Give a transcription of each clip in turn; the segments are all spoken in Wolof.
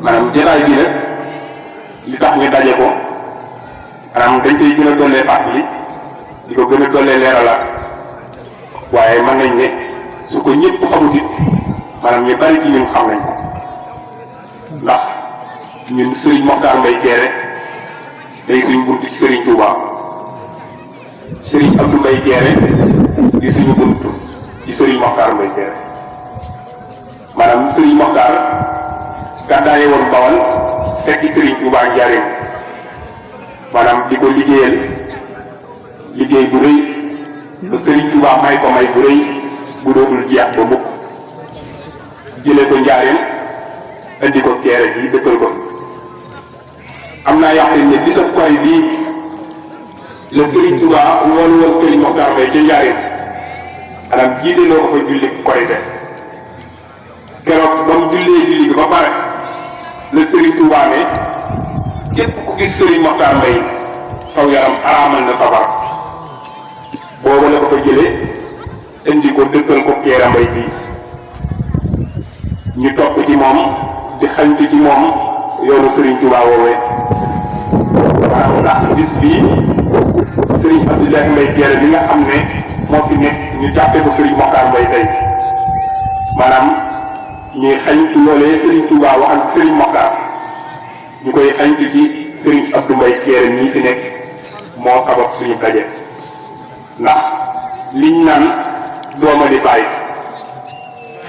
maanaam jotaay bi nag li tax ñu daje ko maanaam dañ koy gën a dollee fàttali di ko gën a dollee leeralaat waaye mën nañ ne su ko ñëpp xamut it maanaam ñu bari ci ñun xam nañ ko ndax ñun Serigne Mokhtar Mbaye Kéré day suñ bunt ci Serigne Touba Serigne Abdou Mbaye Kéré di suñu bunt ci Serigne Mokhtar Mbaye Kéré maanaam Serigne Mokhtar gàddaaye woon Bawal fekki Serigne Touba Njaaréem maanaam di ko liggéeyal liggéey bu rëy ba Serigne Touba may ko may bu rëy bu dootul jeex ba mukk jëlee ko Njaaréem indi ko Kéré ji dëkkal ko am naa yàqin ne bisab koy bii la Serigne Touba woon woon Serigne Mokhtar Mbaye ca Njaaréem maanaam jiite loo ko fa julli Korite keroog ba mu jullee julli bi ba pare la Serigne Touba ne képp ku gis Serigne Mokhtar Mbaye saw yaram araamal na safara boobu la ko fa jëlee indi ko dëkkal ko Kéré Mbaye bii ñu topp ci moom di xañtu ci moom yoonu Serigne Touba woowee waaw ndax bis bii Serigne Abdoulaye Mbaye Kéré bi nga xam ne moo fi nekk ñu jàppee ko Serigne Mokhtar Mbaye tey maanaam ñuy xañtu loolee Serigne Touba wax ak Serigne Mokhtar ñu koy xañtu ci Serigne Abdou Mbaye Kéré ñii fi nekk moo sabab suñu daje ndax liñ naan dooma di bàyyi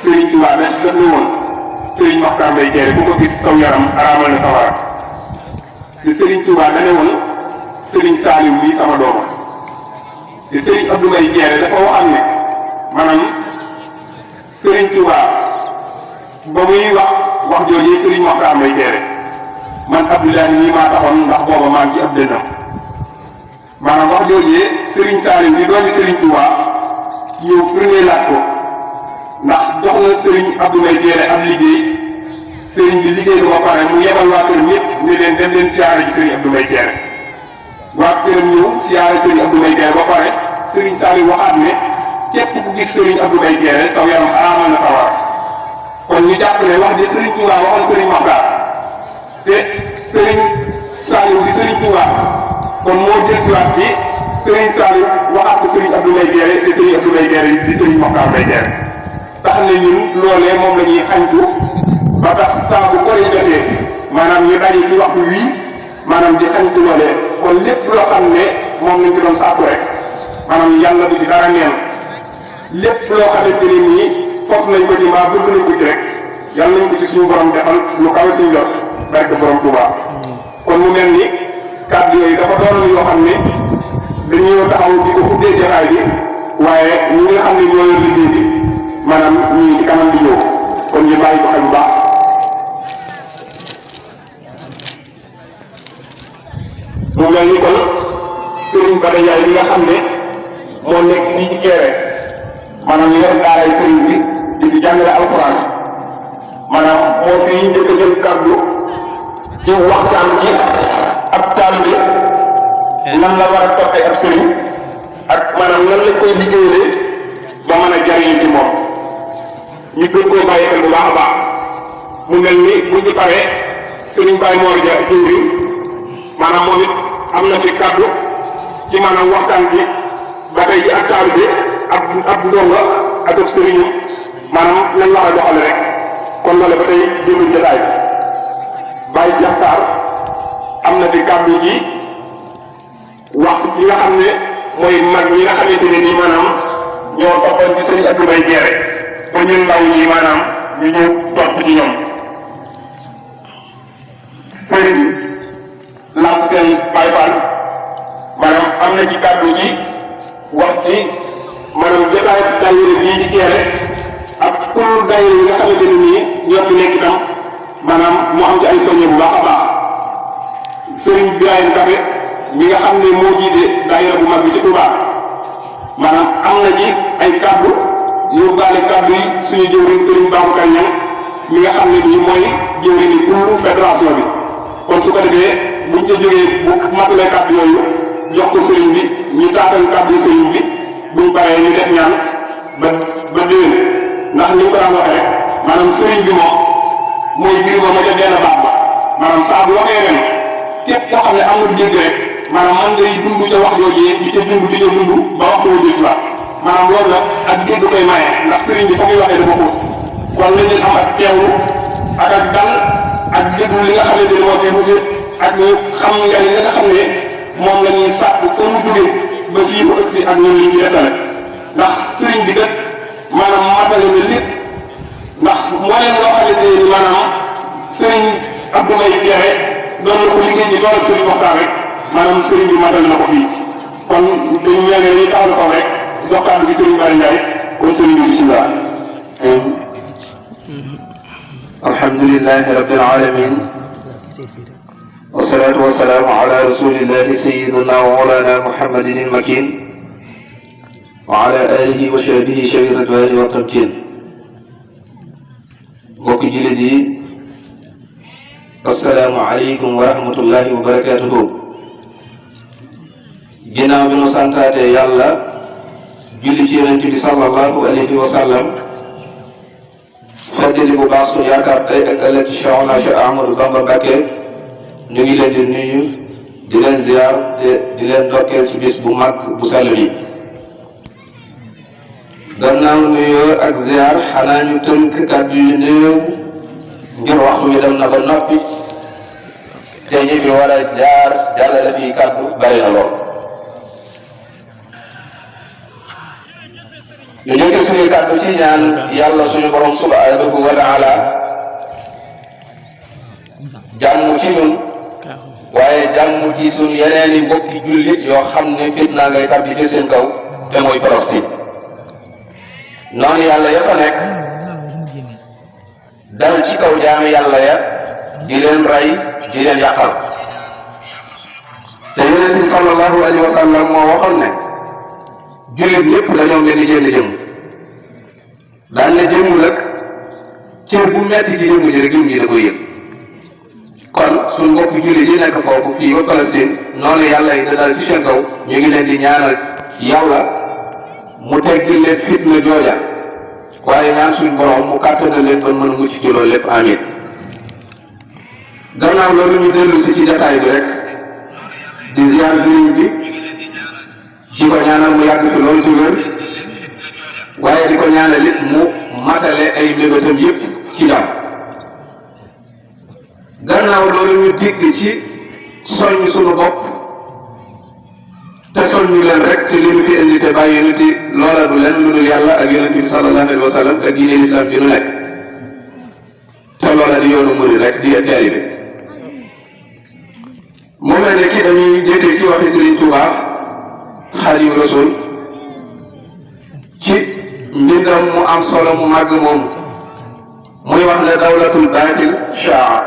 Serigne Touba daf ne woon Serigne Mokhtar Mbaye Kéré ku ko gis saw yaram araamal na safara te Serigne Touba da ne woon Serigne Saliou lii sama dooma te Serigne Abdou Mbaye Kéré dafa waxam ne maanaam Serigne Touba ba muy wax jooju Serigne Mokhtar Mbaye Kéré man Abdoulaye nii maa taxoon ndax booba maa ngi ci ab dënnam maanaam wax jooju Serigne Saliou di doomi Serigne Touba ñëw firnde laaj ko ndax jox na Serigne Abdou Mbaye Kéré ab liggéey Serigne bi liggéey ko ba pare mu yebal waa këram ñëpp ne leen dem leen siyaare ci Serigne Abdou Mbaye Kéré waa këram ñëw siyaare Serigne Abdou Mbaye Kéré ba pare Serigne Saliou waxaat ne képp ku gis Serigne Abdou Mbaye Kéré saw yaram araamal na sawara kon ñu jàpp ne wax de Serigne Touba waxoon Serigne Mokhtar te Serigne Saliou di Serigne Touba kon moo jël si waat bi Serigne Saliou waxaat ko Serigne Abdou Mbaye Kéré te Serigne Abdou Mbaye Kéré di Serigne Mokhtar Mbaye Kéré tax na ñun loolee moom la ñuy xañtu ba tax saa bu koy jotee maanaam ñu daje ci waxtu wii maanaam di xañtu loolee kon lépp loo xam ne moom lañ ci doon sàkku rek maanaam yàlla bu ci dara neen lépp loo xamante ne nii fos nañ ko ci mbaa bëgg nañ ko ci rek yàlla nañ ko ci suñu borom defal lu kawe suñu jot barke borom Touba kon mu mel ni kàddu yooyu dafa doon yoo xam ne dañuy taxaw di ko ubbee jotaay bi waaye ñi nga xam ne ñoo yor liggéey bi maanaam ñii ci kanam di ñëw kon ñu bàyyi ko xel bu baax mu mel ni kon Serigne Bada Ndiaye bi nga xam ne moo nekk fii ci Kéré maanaam ñu def daaray Serigne bi di fi jàngale alxuraan maanaam moo fi njëkk a jël kàddu ci waxtaan ci ab taalibe nan la war a toppee ab Serigne ak maanaam nan lañ koy liggéeyalee ba mën a jariñu ci moom ñu gën koo bàyyi xel bu baax a baax mu mel ni bu ñu paree Serigne Baye Mor Dia jëndi maanaam moom it am na fi kàddu ci maanaam waxtaan bi ba tey ci ak taalibe ab ndonga ak ab sëriñam maanaam lañ wax a doxale rek kon loole ba tey jëmul jotaay bi Baye Cheikh Sarr am na fi kàddu ci wax ci nga xam ne mooy mag ñi nga xamante ne nii maanaam ñoo toppoon ci Serigne Abdou Mbaye Kéré ba ñun ndaw ñi maanaam ñu ñëw topp ci ñoom Serigne Lamp Seen Baye Fall maanaam am na ci kàddu ji wax ci maanaam jotaay daayira bii ci Kéré ak pour daayira nekk itam maanaam mu am ci ay soññe bu baax a baax Serigne Birahim Kafe mi nga xam ne moo jiite daayira bu mag bi ci Touba maanaam am na ci ay kàddu yóbbaale kàddu yi suñu jëwriñ Serigne Babacar Niang mi nga xam ne nii mooy jëwriñu pour fédération bi kon su ko defee buñ ca jógee bu matalee kàddu yooyu jox ko Serigne bi ñu taatal kàddu Serigne bi buñ paree ñu def ñaan ba déwén ndax ni ñu ko daan waxee rek maanaam Serigne bi moom mooy jur ba ma ca benn baax ba maanaam saa bu waxee ren képp koo xam ne am na dégg rek maanaam man ngay dund ca wax jooju di ca dund ba waxtu wu gis la maanaam loolu la ak dégg koy maye ndax Serigne bi fa muy waxee dafa xóot kon nañ leen am ak teewlu ak dal ak déglu li nga xamante ne moo fi ruuse ak ñu xam nga li nga xam ne moom la ñuy sàkku fa mu jógee ba fii mu ëgsi ak ñun liñ ci desale ndax Serigne bi kat maanaam matale na lépp ndax moo leen loo xamante ni maanaam Serigne Abdoulaye Kéré doon na ko liggéey ci loolu Serigne waxtaan rek maanaam Serigne bi matal na ko fii kon dañu mel ne dañuy taxalu ko rek jox kàddu gi Serigne Bara Ndiaye kon Serigne bi bisimilah. alhamdulillahi rabbil alamin wasalaatu wasalaamu ala rasulillahi sayyidina wa mawlana muhammadin al-makin wa ala alihi wa sahbihi shawi ridwani wa tamkin. mbokk jullit yi assalaamu aleykum wa rahmatullahi wa barakatuhu. ginnaaw bi nu santaate yàlla julli ci yonent bi sallallahu alayhi wa sallam feddali bu baax suñu yaakaar tey ak ëllëg ci Cheikhuna Cheikh Ahmadou Bamba Mbacké ñu ngi leen di nuyu di leen ziar te di leen dokkeel ci bis bu mag bu sell bi. gannaaw nuyoo ak ziar xanaa ñu tënk kàddu yu néew ngir waxtu wi dem na ba noppi te ñi fi war a jaar jàllale fii kàddu bari na lool. ñu jóge suñuy kàddu ci ñaan yàlla suñu borom subhanahu wa taala jàmm ci ñun waaye jàmm ci suñu yeneeni mbokki jullit yoo xam ne fitna ngay tàbbi ci seen kaw te mooy Palestine. noonu yàlla ya fa nekk dal ci kaw jaami yàlla ya di leen rey di leen yàqal te yonent bi sallallahu alayhi wa sallam moo waxoon ne jullit ñëpp dañoo mel ni jënd jëm daan ne jëmm nag cër bu metti ci jëmm ji rek jëmm ji da koy yëg. kon suñ mbokk jullit yi nekk foofu fii ba Palestine noonu yàlla yi da dal ci seen kaw ñu ngi leen di ñaanal yàlla mu teggil leen fitna jooja waaye ñaan suñu borom mu kàttanal leen ba mën a mucc ci loolu lépp amiin. gannaaw loolu ñu dellu si ci jataay bi rek di ziar sëriñ bi di ko ñaanal mu yàgg fi loolu ci wér waaye di ko ñaanal it mu matale ay mébétam yépp ci jàmm. gannaaw loolu ñu dikk ci soññ suñu bopp te soññu leen rek te li ñu fi indi te bàyyi yonent yi loola du leen lu dul yàlla ak yonent bi sallallahu alayhi wa sallam ak diine islam bi nu nekk te loola di yoonu murid rek di taalibe. mu mel ne kii dañuy jëkkee ci waxi Sëriñ Tuubaa Xaadimu Rasuul ci mbindam mu am solo mu màgg moom muy wax ne dawlatul baatil shaa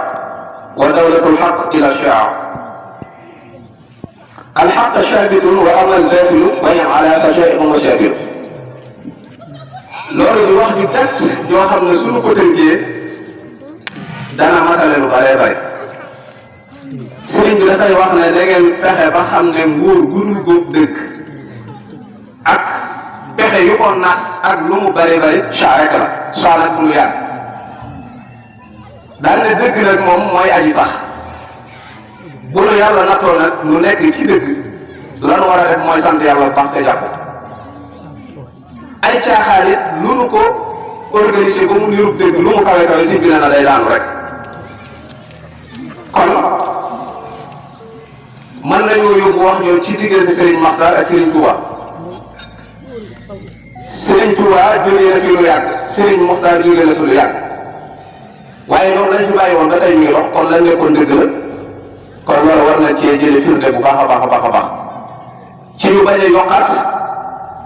wa dawlatul xaq ila shaa alxaq shaabitun wa ama albaatilu bayan ala fashaa'ikum wa shaafiru. loolu di wax ju gàtt joo xam ne suñu ko tënkee dana matale lu bare bare. sëriñ bi dafay wax ne da ngeen fexe ba xam ne nguur gu dul góob dëgg ak pexe yu ko nas ak lu mu bari bari saa rek la saa nag bu lu yàgg daal ne dëgg nag moom mooy aji sax bu nu yàlla nattoo nag lu nekk ci dëgg lanu war a def mooy sant yàlla baax te jàpp ay caaxaan it lu nu ko organiser ba mu nirub dëgg lu mu kawe kawe si bi na day daanu rek. kon mën nañoo yóbbu wax ñoom ci diggante Serigne Makhtar ak Serigne Touba. Serigne Touba jógee na fi lu yàgg Serigne Makhtar jógee na fi lu yàgg waaye ñoom lañ fi bàyyi woon ba tey ñu ngi dox kon lañ nekkoon dëgg la kon loolu war na cee jëlee firnde bu baax a baax a baax a baax ci ñu bañ a yokkaat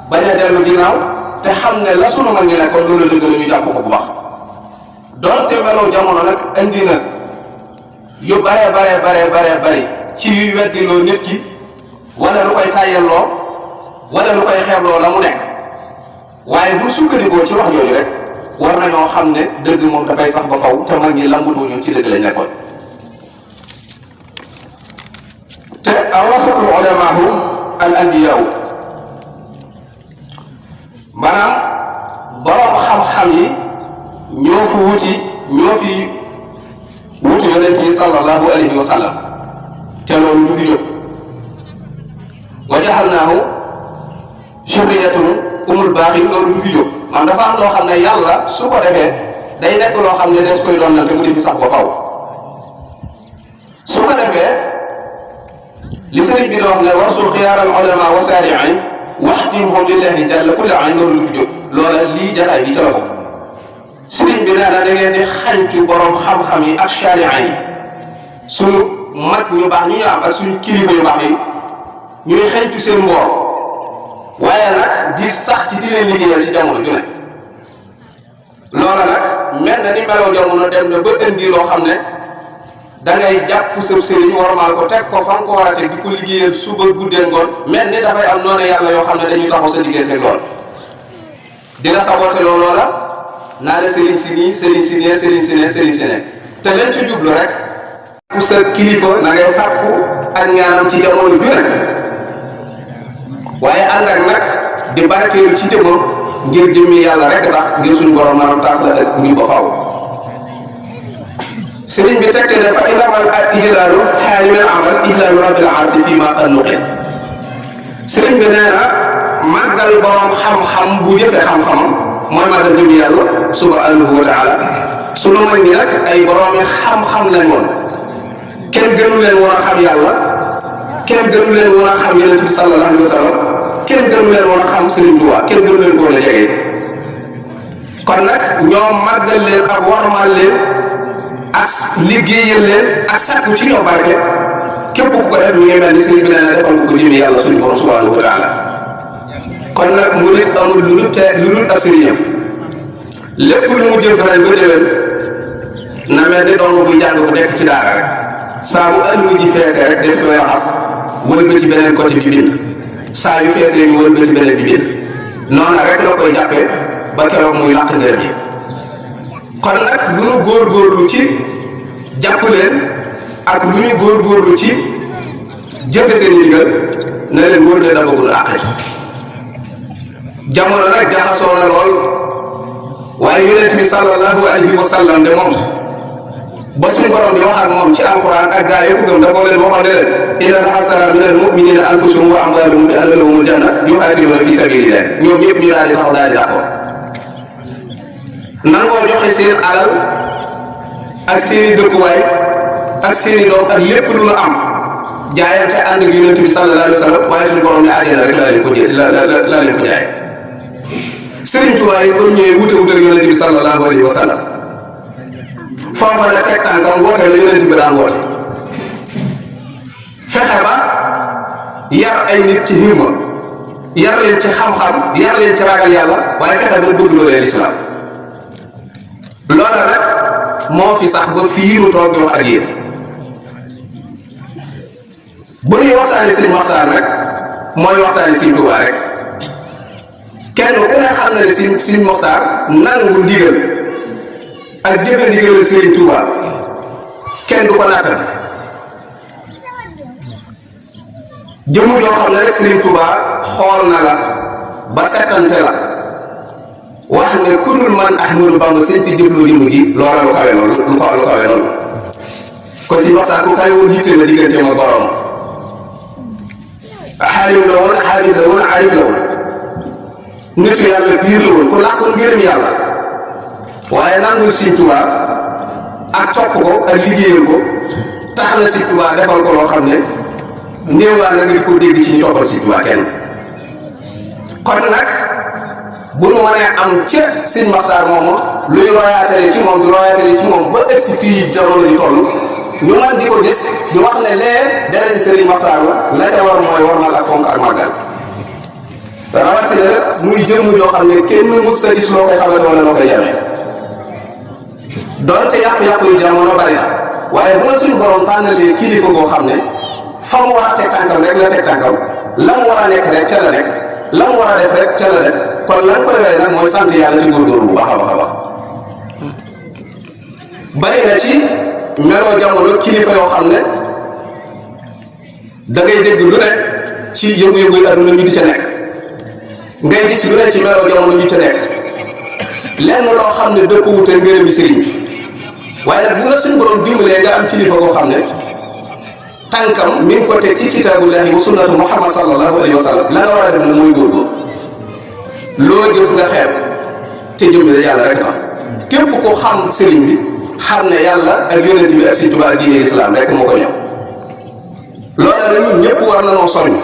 bañ a dellu ginnaaw te xam ne la sunu mag ñi nekkoon loolu dëgg la ñu jàpp ko bu baax donte meloo jamono nag indi na yu bare ci yuy weddiloo nit ki wala lu koy tàyyelloo wala lu koy xeebloo la mu nekk waaye bu sukkandikoo ci wax jooju rek war nañoo xam ne dëgg moom dafay sax ba faw te mag ñi lambutuñu ci dëgg lañ nekkoon. te awasatul ulamaahu al anbiyaaw maanaam borom xam-xam yi ñoo fi wuti yonent yi sallallahu alayhi wa sallam te loolu du fi jóg wa jaxalnaahu zurriyatan umul baaxin loolu du fi jóg man dafa am loo xam ne yàlla su ko defee day nekk loo xam ne des koy doon te mu di fi sax ba faw su ko defee li sëriñ bi di wax ne warsul xiyaaral ulama wa saari'in waxdimhum lillahi jalla kulli ayn loolu du fi jóg loola lii jataay bi ca la bokk sëriñ bi nee na da ngeen di xañtu borom xam-xam yi ak saari'in yi suñu mag ñu baax ñu am ak suñu kilifa yu baax yi ñuy xañtu seen mboor waaye nag di sax ci di leen liggéeyal ci jamono ju ne loola nag mel na ni meloo jamono dem na ba indi loo xam ne dangay jàpp sa sëriñ warmaal ko teg ko fa nga ko war a teg di ko liggéeyal suba guddeen ngoon mel ni dafay am noonu yàlla yoo xam ne dañuy taxaw sa diggante lool dina saboté loolu loola naa ne sëriñ si nii sëriñ si nee sëriñ si nee sëriñ si nee te leen ci jublu rek ku sa kilifa na ngay sàkku ak ñaanam ci jamono ju ne waaye ànd ak nag di barkeelu ci jëmmam ngir jëmmi yàlla rek tax ngir suñu borom maanaam taas la ak ñu ko faaw sëriñ bi tegte ne fa innamal ijlaalu xaali min amal ijlaalu rabbil arsi fii ma qad nuqil sëriñ bi nee na màggal borom xam-xam bu jëfe xam-xamam mooy màggal jëmmi yàlla subhanahu wa taala sunu mag ñi nag ay boroomi xam-xam lañ woon kenn gënu leen woon a xam yàlla kenn gënu leen woon a xam yonent bi sallallahu alayhi wa sallam kenn gënu leen woon a xam Serigne Touba kenn gënu leen ko woon a jege kon nag ñoom màggal leen ak warmaal leen ak liggéeyal leen ak sàkku ci ñoom barke képp ku ko def mi ngi mel ni Serigne bi nee na defal nga ko jëmee yàlla suñu borom subhanahu wa taala kon nag murid amul lu dul ab sëriñam lépp lu mu jëf ren ba déwén na mel ni dong buy jàng bu nekk ci daara rek saa bu alluwa ji feesee rek des koy raxas wël ba ci beneen côté bi bind saa yu feesee ñu wël ba ci beneen bi bind noona rek la koy jàppee ba keroog muy làq ngërëm yi kon nag lu ñu góorgóorlu ci jàpp leen ak lu ñu góorgóorlu ci jëfe seen i ndigal na leen wóor ne da bëggul àq jamono nag jaxasoo na lool waaye yonent bi sallallahu alayhi wa sallam de moom ba suñu borom di wax ak moom ci alquran ak gaa yi ko gëm dafa leen waxoon ne leen inna al-hassana min al-mu'minina anfusuhum wa amwaluhum bi anna lahumul janna yuqatiluna fi sabilillah ñoom ñëpp ñu daal di taxaw daal di d'accord nangoo joxe seen alal ak seeni dëkkuwaay ak seeni doom ak lépp lu nu am jaayante ànd ak yonent bi sallallahu alayhi wa sallam waaye suñu borom ne àddina rek laa leen ko jël laa leen ko jaay Sëriñ Tuubaa yi ba mu ñëwee wute ak yonent bi sallallahu alayhi wa sallam foofa la teg tànkam woote la yonent bi daan woote fexe ba yar ay nit ci himma yar leen ci xam-xam yar leen ci ragal yàlla waaye fexe ba bëgg loo leen lislaam loola nag moo fi sax ba fii mu toog di wax ak yéen bu ñuy waxtaanee Sëriñ Maxtaar nag mooy waxtaanee Sëriñ Tuubaa rek kenn ku ne xam na ne Sëriñ Maxtaar nangu ndigal ak jëfe ndigalal Sëriñ Tuubaa kenn du ko nattal jëmm joo xam ne rek Sëriñ Tuubaa xool na la ba settante la wax ne ku dul man Ahmadou Bamba sëñ ci jëfloo jëmm ji loola lu kawe loolu lu kawe loolu ko Sëriñ Maxtaar ku kawe woon yitte la diggante ma borom xaalim la woon xaalim la woon arif la woon nitu yàlla biir la woon ku làkkoon ngërëm yàlla waaye nangul Sëriñ Tuubaa ak topp ko ak liggéeyal ko tax na Sëriñ Tuubaa defal ko loo xam ne néewaa na nga di ko dégg ci ñu toppal Sëriñ Tuubaa kenn kon nag bu nu mënee am ca Sëriñ Maxtaar moomu luy royaatale ci moom di royaatale ci moom ba egg si fii jamono di toll ñu man di ko gis di wax ne lee dara ci Sëriñ Maxtaar la ca war mooy warmal ak fonk ak màggal rawatina nag muy jëmm joo xam ne kenn mës sa gis loo koy xamante wala loo koy jamee doonte yàqu-yàqu yu jamono bari na waaye bu la suñu borom tànnalee kilifa goo xam ne fa mu war a teg tànkam rek la teg tànkam la mu war a nekk rek ca la nekk la mu war a def rek ca la def kon lan koy roy nag mooy sant yàlla te góorgóorlu bu baax a baax a baax. bari na ci meloo jamono kilifa yoo xam ne da ngay dégg lu ne ci yëngu-yëngu yi adduna ñu di ca nekk ngay gis lu ne ci meloo jamono ñu ca nekk lenn loo xam ne dëppwute ngërëmi sëriñ bi waaye nag bu la suñu borom dimbalee nga am kilifa koo xam ne tànkam mi ngi ko teg ci kitaabullahi wa sunnatu muhammad sallallahu alayhi wa sallam la nga war a def nag mooy góorgóor loo jëf nga xeeb te jëm la yàlla rek tax képp ko xam sëriñ bi xam ne yàlla ak yonent bi ak Sëriñ Tuubaa diine islam rek moo ko ñëw loolu la ñun ñëpp war na noo soññ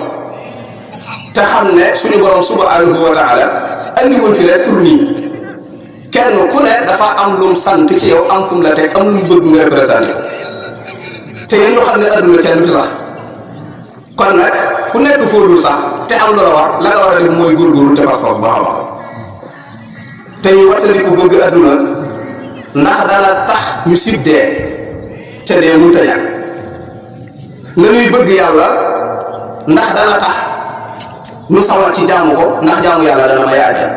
te xam ne suñu borom subhanahu wa taala andiwuñ fi rek pour nii kenn ku ne dafa am lum sant ci yow am fu mu la teg am lu mu bëgg nga représenté te yéen ñu xam ne adduna kenn du fi sax kon nag ku nekk foo dul sax te am loola war la nga war a def mooy góorgóorlu te passeport bu baax a baax te ñu wattandiku bëgg adduna ndax dana tax ñu sib dee te dee mënut a ñàkk na ñuy bëgg yàlla ndax dana tax ñu sawar ci jaamu ko ndax jaamu yàlla dana may àjjal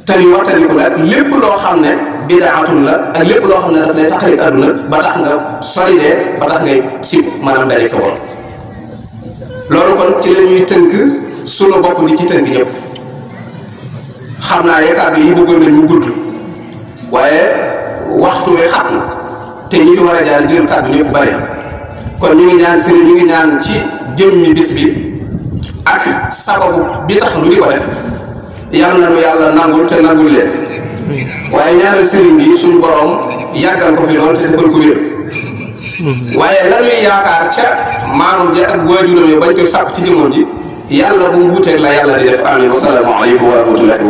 te ñu wattandiku nag lépp loo xam ne bidaatun la ak lépp loo xam ne daf lay taxali adduna ba tax nga sori dee ba tax ngay sib maanaam daje sa borom loolu kon ci la ñuy tënk sunu bopp di ci tënk ñëpp xam naa ye kàddu yi bëggoon nañ mu gudd waaye waxtu wi xat na te ñi fi war a jaar jël kàddu ñëpp bari kon ñu ngi ñaan sëriñ ñu ngi ñaan ci jëmmi bis bi ak sababu bi tax nu di ko def yàlla na nu yàlla nangul te nangul leen waaye ñaanal sëriñ bi suñu borom yàggal ko fi lool te defal ko wér waaye lañuy yaakaar ca maamam ja ak waajuram yi bañ koy sàkk ci jëmmam ji yàlla bu mu wuteeg la yàlla di def amin wa salaamu aleykum wa rahmatullahi